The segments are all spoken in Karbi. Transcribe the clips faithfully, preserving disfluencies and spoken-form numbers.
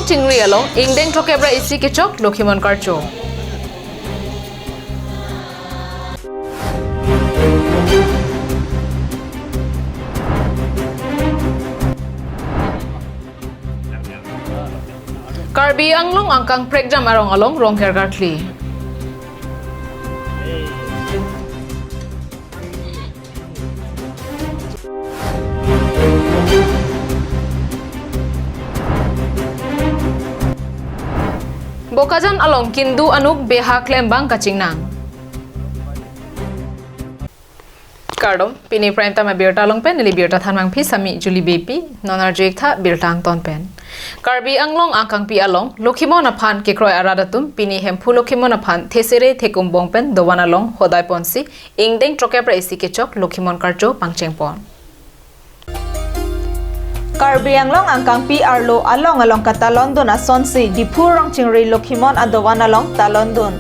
Chingri along ingdeng throkkep ra isi kechok Lokhimon karcho. Karbi Anglong angkang prekjam arong along Rongker karkli. Bokajan along kindu anuk beha klembang kachingnang. Kardom, pini Prime Time abirta along pen neli birta thanmangpi Sami Julie Beypi, non arju-ik tha birta angton pen. Karbi Anglong angkangpi along Lokhimon aphan kekroi arat atum pini Hemphu Lokhimon aphan thesere thekumbong pen dovan along hodai ponsi ingdeng throkkep ra isi kechok Lokhimon karcho pangcheng pon. Karbi Anglong angkangpi arlo along along katalon dun asonsi Diphu Rongchingri Lokhimon adovan along talon dun.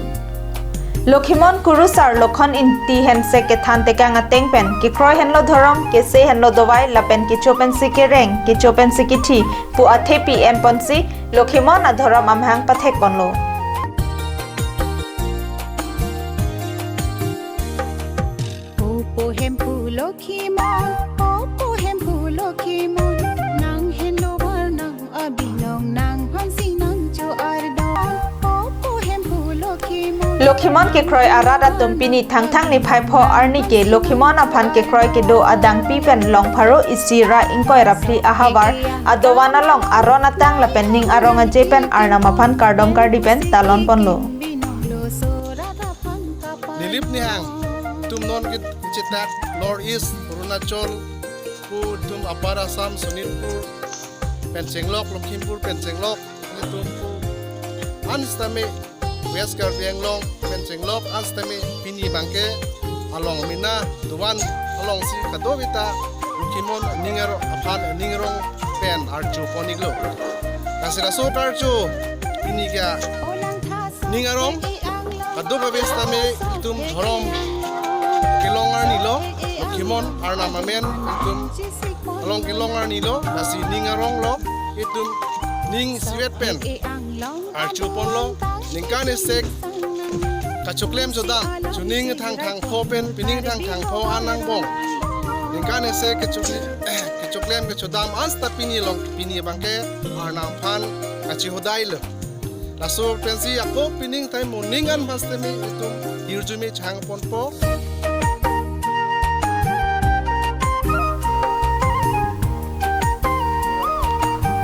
Lokhimon kurusar Lokhon Ingti hensek kethan tekang ateng pen kekroi henlo dhorom, kese henlo dovai lapen kecho pensi kereng, kecho pensi kithi pu athepi en ponsi Lokhimon adhorom amahang pathek ponlo. Opo Hemphu Lokhimon, opo Hemphu Lokhimon, nang henlo bar nang abinong nang hansi nang cho ardon. Opo Hemphu Lokhimon. Lokhimon kekroi arat atum pini Thangthang niphai pho arni ke Lokhimon aphan kekroi kedo adangpi pen long pharo isi ra ingkoi ra phli ahavar adovan along aron atang lapen ning arong aje pen Arnam aphan kardom kardi pen talon ponlo. Nilip nihang, itum non ke-, kechetak North East, Arunachal, pu itum Upper Assam, Sonitpur pen chenglok, Lakhimpur pen chenglok, itum pu an sitame West Karbi Anglong pen chenglok an sitame pini abangke along amena dovan alongsi kadokave ta Lokhimon ning arong aphan ning arong pen archo pon-iklo. Lasi laso karcho pini ke ning arong kadokave sitame itum dhorom kelong arni lo, Lokhimon Arnam amen itum along kelong arni lo, lasi ning arong lo, itum ning isivet pen archo ponlo, ningkan isi kachoklem chodam, chuning Thangthang pho pen pining Thangthang pho an angbong, ningkan isi kachok-, kachoklem kachodam an sita pini along pini abangke Arnam aphan kachihodai lo. Laso pensi ako pining time morning an mas teme itum hirjume chang ponpo.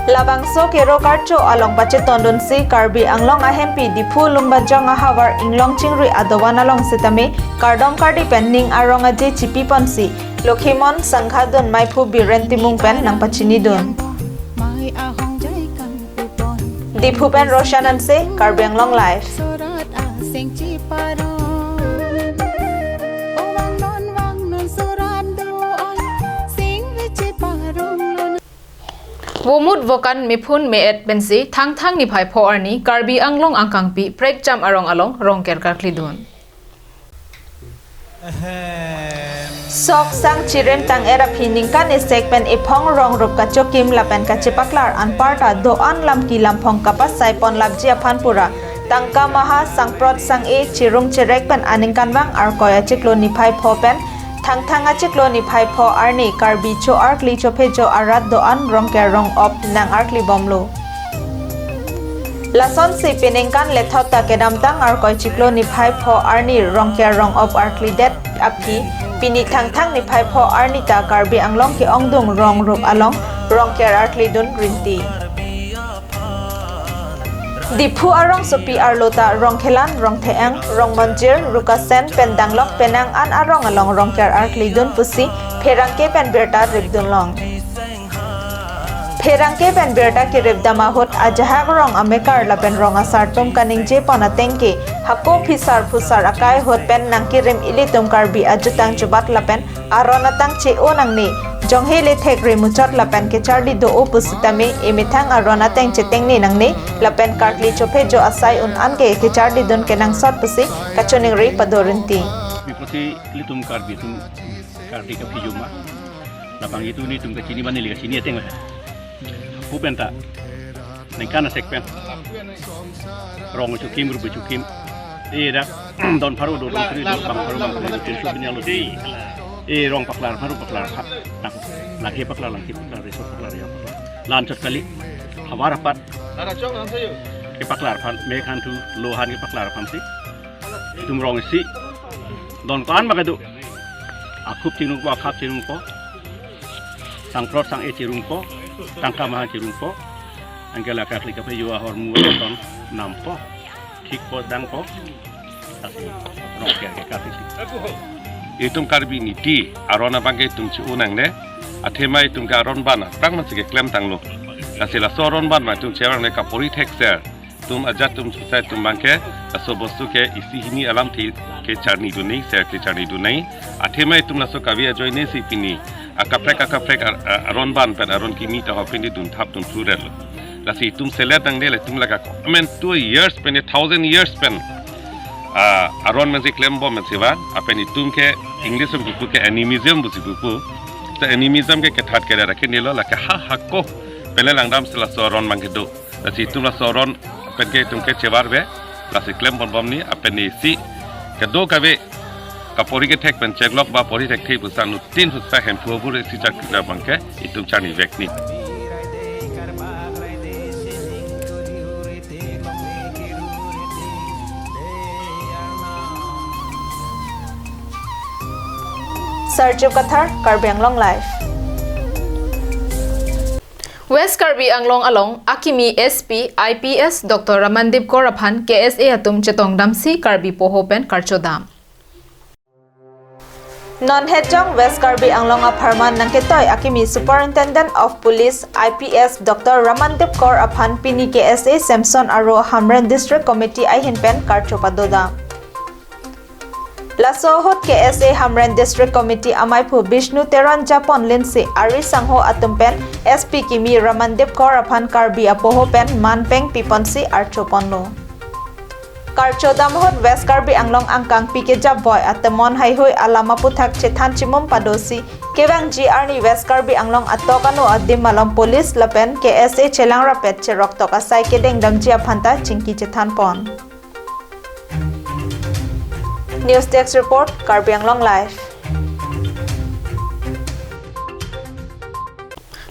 Labangso kero karcho along pachetondunsi Karbi Anglong ahempi Diphu Lumbajong ahavar Inglong Chingri adovan along sitame kardom kardi pen ning arong aje chipi ponsi Lokhimon sangha dun maiphu Biren Timung pen nangpachinidun. Diphu pen Roshan Hanse, Karbi Anglong Live. Vomut vokan mephun me-et pensi Thangthang niphai pho arni Karbi Anglong angkangpi prekjam arong along Rongker karklidun. Sok sang chirim tang-et aphi ningkan isek pen ephong rong rup kachokim lapen kachepaklar anparta do-an lam ki lamphong kapasai pon lapji aphan pura tangka maha sangprot sang-e chirung cherek pen aningkanvang Arkoi achiklo niphai pho pen Thangthang achiklo niphai pho arni Karbi cho-arkli chophejo arat do-an Rongker rong-op nang-arkli bomlo. Lasonsi peningkan lethot ta kedamtang Arkoi chiklo niphai pho arni Rongker rong-op arklidet aphi pini Thangthang niphai pho arni ta Karbi Anglong ke-ongdung rong rup along Rongker arklidun rinti. Diphu arongsopi arlo ta Rongkhelan, Rongtheang, Rongmonjir, Rukasen pen danglok penang an arong along Rongker arklidun pusi pherangke pen birta ripdunlong. Pherangke pen birta keripdam ahut ajahak rong amekar lapen rong asar atum kaningje pon ateng ke hako phisar phusar akai ahut pen nangkirim ilitum Karbi ajutang chubat lapen aron atang che-o nangne, jonghe lethek re muchot lapen kecharli do-o pusitame emethang aron ateng chetengne nangne lapen karkli chophejo asai un-an ke kecharlidun kenangsot pusi kachoningri pado rinti. Mipoti ilitum Karbi atum karkli kaphi joma. Labang itum nelitum kachini ban neli kachini ateng la. Pu penta. Ningkan asek pen. Rong chukim, rubu chukim. E dak don pharo do, don pharo do, bang pharo bang pharo, tin so binyalo di. E rong paklar pharo paklar pha. Nak lagi paklar, lagi paklar, reso paklar, ya paklar. Lan chot kali. Havar apat. Kepaklar aphan, mekhan thu, lohan kepaklar aphan si. Itum rong isi. Don ko-an bak kedo. Akhup chinungpo, akhap chinungpo. Sangprot sang-e chinungpo. Tangka maha chinungpo. Anke la kakli kape yo ahormu ton nampo. Thikpo dangpo. Lasi rong ker ke kati si. Itum Karbi niti, aron abang ke itum chi-u nangne. Athema itum ke aron ban aphrang ma si keklem tanglo. Lasi laso aron ban ma itum cherang le kapori thekser. Itum ajat atum susai atum abang ke, laso bostu ke isi hini alamthe kecharni dun nangji, ser kecharni dun nangji. Athema itum laso kave ajoine si pini akaprek akaprek ar-, a-, aron ban pen aron kimi ta hopin di dun thap dun phurel. Lasi itum selet nangne, la itum lake amen two years pen, a thousand years pen, ah, aron pensi klembom pensi ba, lapen itum ke English pen pupu ke animism pusi pupu. Ta animism ke kethat kere rakhin nilo, lake ha hako pen le langdam si laso aron abang kedo. Lasi itum laso aron pen ke itum ke chevar ve, lasi klem bonbom ni, lapen isi kedo kave kapori kethek pen cheklok ba pori thekthe pu sang nutin hu sa hemphu abur isi chak abang ke itum charni vek ni. Sarju Kathar, Karbi Anglong Live. West Karbi Anglong along akimi S P I P S Doctor Ramandip Kaur aphan K S A atum chetongdamsi Karbi poho pen karchodam. Non hetjong West Karbi Anglong apharman nangketoi akimi Superintendent of Police I P S Doctor Ramandip Kaur aphan pini K S A Semson aro Hamren District Committee ahin pen karcho padodam. Laso ahut K S A Hamren District Committee amaiphu Bishnu Teron japon linsi ari sangho atum pen S P kimi Ramandip Kaur aphan Karbi apoho pen man peng piponsi archoponlo. Karchodam ahut West Karbi Anglong angkangpi kejapboi atemon haihui alam aputhak chethan chimum padosi kevangji arni West Karbi Anglong atok ano adim malom police lapen K S A chelang rapet cheroktok asai kedengdamji aphanta chingki chethanpon. News Desk Report, Karbi Anglong Live.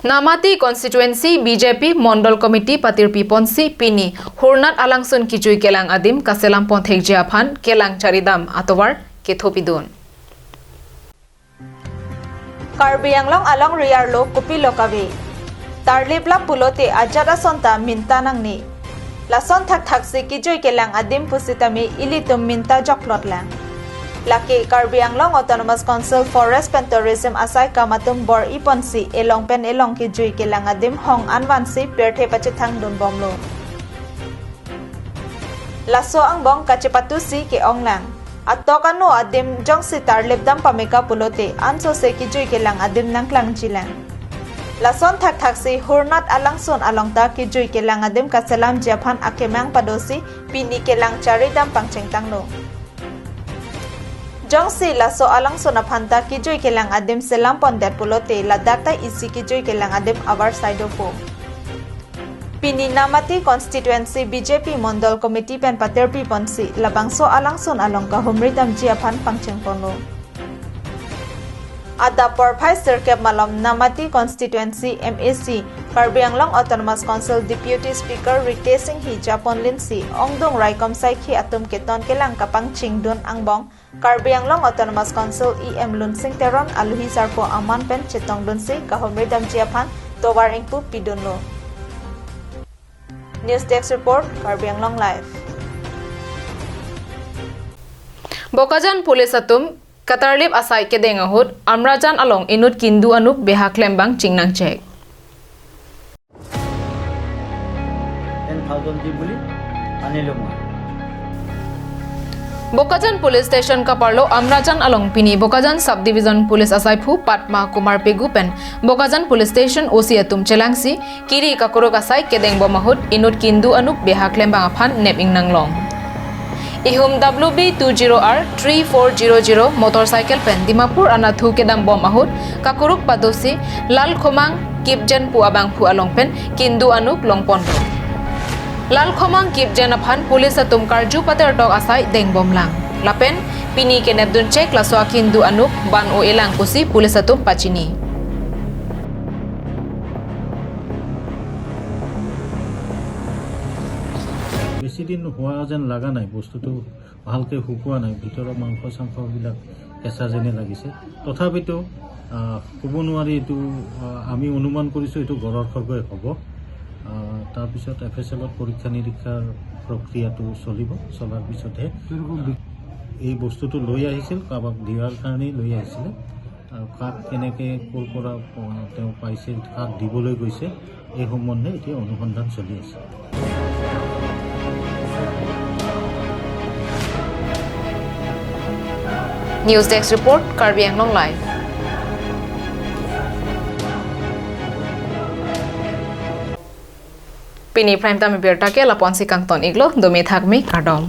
Namati Constituency B J P Mondol Committee patirpiponsi pini Hurnat alangsun kejui kelang adim kaselampon thekji aphan kelang charidam atovar kethopidun. Karbi Anglong alongri arlo kopilo kave? Tarlip lap pulote ajat ason ta minta nangne. Lason thakthaksi kejui kelang adim pusitame ilitum minta jokplot lang. Lake Karbi Anglong Autonomous Council Forest pen Tourism asai kam atum bor-iponsi elong pen elong kejui kelang adim hong anvansi pirthe pachethangdunbomlo. Laso angbong kachepatusi ke-ong lang. Atok ano adim jongsi tarlip dam pameka pulote ansose kejui kelang adim nangklangji lang. Lason thakthaksi Hurnat alangsun along ta kejui kelang adim kaselamji aphan akemang padosi pini kelang charidam pangchengtanglo. Jongsi laso alangsun aphanta kejui kelang adim selampondet pulote ladak ta isi kejui kelang adim avarsai dopo. Pini Namati Constituency B J P Mondol Committee pen patirpiponsi labangso alangsun along kahumridamji aphan pangchengponlo. Adap porphai sirkep malom Namati Constituency M A C Karbi Anglong Autonomous Council Deputy Speaker Ritesh Enghi japon linsi ongdung raikom saikhi atum keton kelang kapangchingdun angbong Karbi Anglong Autonomous Council E M Lunsing Teron aluhi sarpo aman pen chetongdunsi kahumridamji aphan tovar ingpu pidunlo. News Desk Report, Karbi Anglong Live. Bokajan Police atum katarlip asai kedeng ahut Amrajan along inut kindu anuk beha klembang chingnangchek. Ten thousand di buli, anilo mo. Bokajan Police Station kaparlo Amrajan along pini Bokajan Sub Division Police asaiphu Padma Kumar Pegu pen Bokajan Police Station O C atum chelangsi kiri kakuruk asai kedengbom ahut inut kindu anuk beha klembang aphan nep ingnan long. Ihum W B two zero R three four zero zero motorcycle pen Dimapur anatthu kedambom ahut kakuruk padosi Lal Khomang Kipjen pu abangphu along pen kindu anuk longponlo. Lalkhomang kipjen aphan police atum karju patertok asai dengbomlang. Lapen pini kenepdunchek laso akindu anuk ban-o-elang pusi police atum pachini. বেছি দিন হোৱা যেন লগা নাই, বস্তুটো ভালকৈ শুকোৱা নাই, ভিতৰৰ মাংস চাংসবিলাক কেঁচা যেনে লাগিছে। তথাপিতো আহ, ক'ব নোৱাৰি, এইটো আহ, আমি অনুমান কৰিছোঁ এইটো গঁড়ৰ খৰ্গই হ'ব। আহ, তাৰপিছত এফ এছ এলত পৰীক্ষা নিৰীক্ষাৰ প্ৰক্ৰিয়াটো চলিব, চলাৰ পিছতহে এই বস্তুটো লৈ আহিছিল, কাৰোবাক দিয়াৰ কাৰণেই লৈ আহিছিলে। আৰু কাক কেনেকৈ ক'ৰ পৰা আহ, তেওঁ পাইছিল, কাক দিবলৈ গৈছে, এই সম্বন্ধে এতিয়া অনুসন্ধান চলি আছে। News Desk Report, Karbi Anglong Live. Pini Prime Time abirta ke lapu-ansi kangton-iklo, dome thakme, kardom.